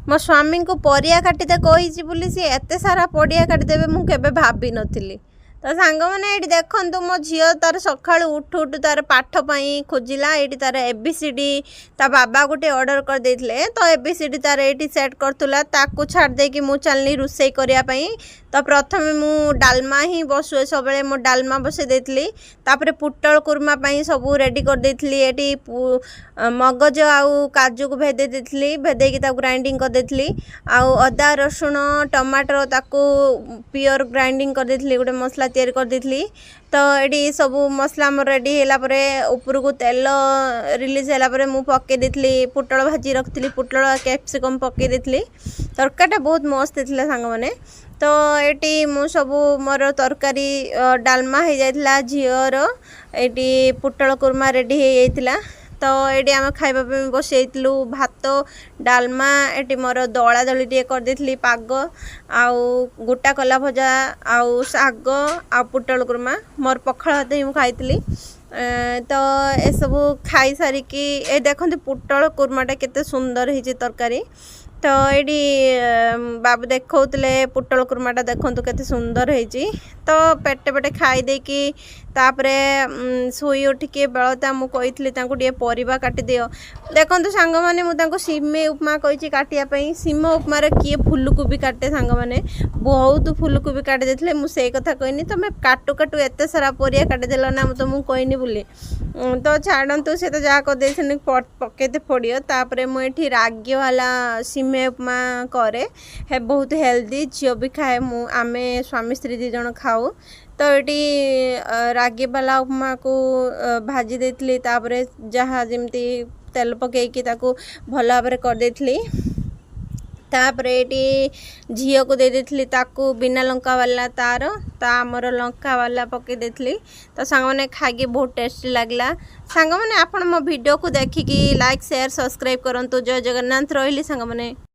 ମୋ ସ୍ୱାମୀଙ୍କୁ ପରିବା କାଟିତେ କହିଛି ବୋଲି ସିଏ ଏତେ ସାରା ପରିବା କାଟିଦେବେ, ମୁଁ କେବେ ଭାବିନଥିଲି। ତ ସାଙ୍ଗମାନେ, ଏଇଠି ଦେଖନ୍ତୁ, ମୋ ଝିଅ ତାର ସକାଳୁ ଉଠୁ ଉଠୁ ତାର ପାଠ ପାଇଁ ଖୋଜିଲା। ଏଇଠି ତାର ABCD ତା ବାବା ଗୋଟେ ଅର୍ଡ଼ର କରିଦେଇଥିଲେ, ତ ABCD ତାର ଏଇଠି ସେଟ୍ କରୁଥିଲା। ତାକୁ ଛାଡ଼ି ଦେଇକି ମୁଁ ଚାଲିଲି ରୋଷେଇ କରିବା ପାଇଁ। ତ ପ୍ରଥମେ ମୁଁ ଡାଲମା ହିଁ ବସୁଏ ସବୁବେଳେ, ମୁଁ ଡାଲମା ବସେଇ ଦେଇଥିଲି। ତାପରେ ପୋଟଳ କୁର୍ମା ପାଇଁ ସବୁ ରେଡ଼ି କରିଦେଇଥିଲି। ଏଠି ମଗଜ ଆଉ କାଜୁକୁ ଭେଦେଇ ଦେଇଥିଲି, ଭେଦେଇକି ତାକୁ ଗ୍ରାଇଣ୍ଡିଙ୍ଗ କରିଦେଇଥିଲି। ଆଉ ଅଦା, ରସୁଣ, ଟମାଟର ତାକୁ ପିଓର ଗ୍ରାଇଣ୍ଡିଙ୍ଗ କରିଦେଇଥିଲି, ଗୋଟେ ମସଲା ତିଆରି କରିଦେଇଥିଲି। ତ ଏଠି ସବୁ ମସଲା ଆମର ରେଡ଼ି ହେଲା ପରେ, ଉପରକୁ ତେଲ ରିଲିଜ୍ ହେଲା ପରେ ମୁଁ ପକାଇ ଦେଇଥିଲି ପୋଟଳ ଭାଜି ରଖିଥିଲି, ପୋଟଳ କ୍ୟାପ୍ସିକମ୍ ପକାଇ ଦେଇଥିଲି। ତରକାରୀଟା ବହୁତ ମସ୍ତ ହେଇଥିଲା ସାଙ୍ଗମାନେ। ତ ଏଠି ମୁଁ ସବୁ ମୋର ତରକାରୀ, ଡାଲମା ହେଇଯାଇଥିଲା ଝିଅର, ଏଇଠି ପୋଟଳ କୁର୍ମା ରେଡ଼ି ହେଇଯାଇଥିଲା। ତ ଏଇଠି ଆମେ ଖାଇବା ପାଇଁ ବସେଇଥିଲୁ ଭାତ, ଡାଲମା। ଏଠି ମୋର ଦଳା ଦଳି ଟିକେ କରିଦେଇଥିଲି, ପାଗ ଆଉ ଗୋଟା କଲା ଭଜା ଆଉ ଶାଗ ଆଉ ପୋଟଳ କୁର୍ମା। ମୋର ପଖାଳ ଭାତ ହିଁ ମୁଁ ଖାଇଥିଲି। ତ ଏସବୁ ଖାଇସାରିକି ଏ ଦେଖନ୍ତୁ, ପୋଟଳ କୁର୍ମାଟା କେତେ ସୁନ୍ଦର ହେଇଛି ତରକାରୀ। ତ ଏଇଠି ବାବୁ ଦେଖାଉଥିଲେ, ପୋଟଳ କୁର୍ମାଟା ଦେଖନ୍ତୁ କେତେ ସୁନ୍ଦର ହେଇଛି। ତ ପେଟେ ପେଟେ ଖାଇ ଦେଇକି ତାପରେ ଶୋଇ ଉଠିକି ବେଳତା ମୁଁ କହିଥିଲି ତାଙ୍କୁ ଟିକେ ପରିବା କାଟିଦିଅ। ଦେଖନ୍ତୁ ସାଙ୍ଗମାନେ, ମୁଁ ତାଙ୍କୁ ସିମେଇ ଉପମା କହିଛି କାଟିବା ପାଇଁ। ସିମ ଉପମାରେ କିଏ ଫୁଲକୋବି କାଟେ ସାଙ୍ଗମାନେ? ବହୁତ ଫୁଲକୋବି କାଟି ଦେଇଥିଲେ। ମୁଁ ସେଇ କଥା କହିନି, ତମେ କାଟୁ କାଟୁ ଏତେ ସାରା ପରିବା କାଟିଦେଲ ନା, ମୁଁ ତମକୁ କହିନି ବୋଲି। ତ ଛାଡ଼ନ୍ତୁ, ସେ ତ ଯାହା କରିଦେଇଛନ୍ତି ପକେଇତେ ପଡ଼ିବ। ତାପରେ ମୁଁ ଏଠି ରାଗି ବାଲା ସିମେଇ ଉପମା କରେ, ହେ ବହୁତ ହେଲ୍ଦି, ଝିଅ ବି ଖାଏ, ମୁଁ ଆମେ ସ୍ୱାମୀ ସ୍ତ୍ରୀ ଦୁଇ ଜଣ ଖାଉ। ତ ଏଠି ରାଗି ବାଲା ଉପମାକୁ ଭାଜି ଦେଇଥିଲି। ତାପରେ ଯାହା ଯେମିତି ତେଲ ପକେଇକି ତାକୁ ଭଲ ଭାବରେ କରିଦେଇଥିଲି। ତାପରେ ଏଇଠି ଝିଅକୁ ଦେଇ ଦେଇଥିଲି ତାକୁ ବିନା ଲଙ୍କା ବାଲା ତାର, ତା ଆମର ଲଙ୍କା ବାଲା ପକେଇ ଦେଇଥିଲି। ତ ସାଙ୍ଗମାନେ, ଖାଇକି ବହୁତ ଟେଷ୍ଟି ଲାଗିଲା। ସାଙ୍ଗମାନେ, ଆପଣ ମୋ ଭିଡ଼ିଓକୁ ଦେଖିକି ଲାଇକ୍, ସେୟାର, ସବସ୍କ୍ରାଇବ୍ କରନ୍ତୁ। ଜୟ ଜଗନ୍ନାଥ। ରହିଲି ସାଙ୍ଗମାନେ।